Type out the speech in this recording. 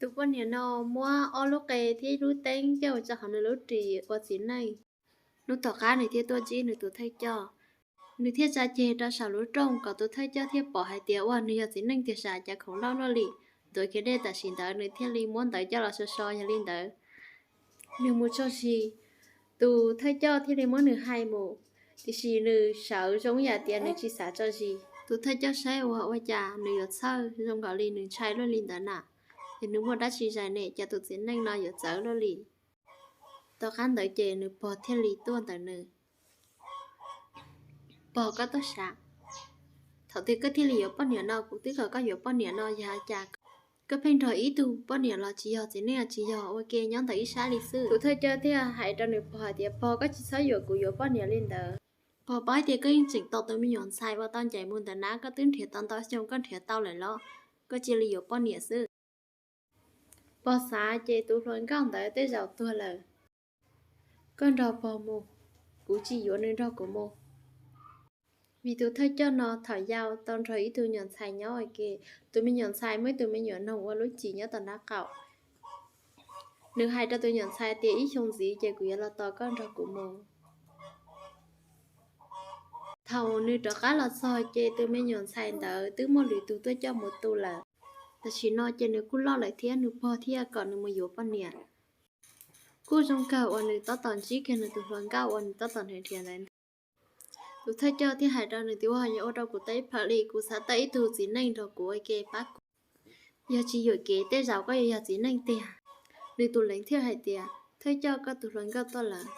Tus poj niam no muab ob lub qe thiab ib lub teeb coj mus tso hauv nws lub ris ua txiv neej. Hnub tom qab nws thiaj tuaj ntsib nws tus thawj coj. Nws thiaj tsa ceg rau saum lub rooj kom tus thawj coj thiaj pom hais tias ua nws yog txiv neej tiag sas cas khoom loj luaj li. Ntuav kiag dej tam sim ntawd nws thiaj li muab ntawv coj los so so yog li ntawd. Nws mus tso zis, tus thawj coj thiaj li muab nws hais mus, tiam sis nws sawv zoo yam tias nws tsis xav tso zis. Tus thawj coj saib ua ua cas nws yuav txhawj zoo nkaus li nws ntshai luaj li ntawd na, ces nws muaj dab tsi zais ne cas tus txiv neej no yuav txawv luaj li. Tom qab ntawd ces nws pog thiaj li tuaj ntawm nws. Pog, koj tuaj sav, thaum twg koj thiaj li yuav poj niam no? Kuv twb kom koj yuav poj niam no yog cas koj pheej nrog ib tug poj niam los tsis yog txiv neej los tsis yog ua ke nyob ntawm ib sab li xwb? Tus thawj coj thiaj hais rau nws pog hais tias, pog, koj tsis txhob yuam kuv yuav poj niam li ntawd. Pog, paub tias koj yeej tseem tau tus me nyuam ntxhais uas tau ncaim mus ntawm nab, koj twb nrhiav tau ntau xyoo koj nrhiav tau lawm los? Koj cia li yuav poj niam xwb. Pog xav ces tus hluas nkauj ntawd tej zaum tuag lawm. Koj nrog pog mus, kuv tsis yuav nws nrog kuv mus. Vim tus thawj coj no thaum yau tau nrog ib tug me nyuam ntxhais nyob ua ke, tus me nyuam ntxhais muaj ib tug me nyuam noog ua lub cim nyob tom nraub qaum. Nws hais rau tus me nyuam ntxhais tias ib xyoo ntxiv ces kuv yuav los tos koj nrog kuv mus. Thaum nws rov qab los txog ces tus me nyuam ntxhais ntawd twb muaj lwm tus tuaj coj mus tu lawm. Tam sim no ces nws kuj loj lawm thiab nws pog thiaj kom nws mus yuav poj niam. Kuj zoo kawg uas nws tab tom ntsib kiag nws tus hluas nkauj uas nws tab tom nrhiav nrhiav ntawd. Tus thawj coj thiaj hais rau nws tias, ua, yog ua rau kuv tau ib phaw li, kuv xav tau ib tug txiv neej nrog kuv ua ke pab kuv. Yog tsis yuam kev tej zaum koj yuav yog txiv neej tiag. Nws tus leej thiaj hais tias, thawj coj, koj tus hluas nkauj tuaj lawm.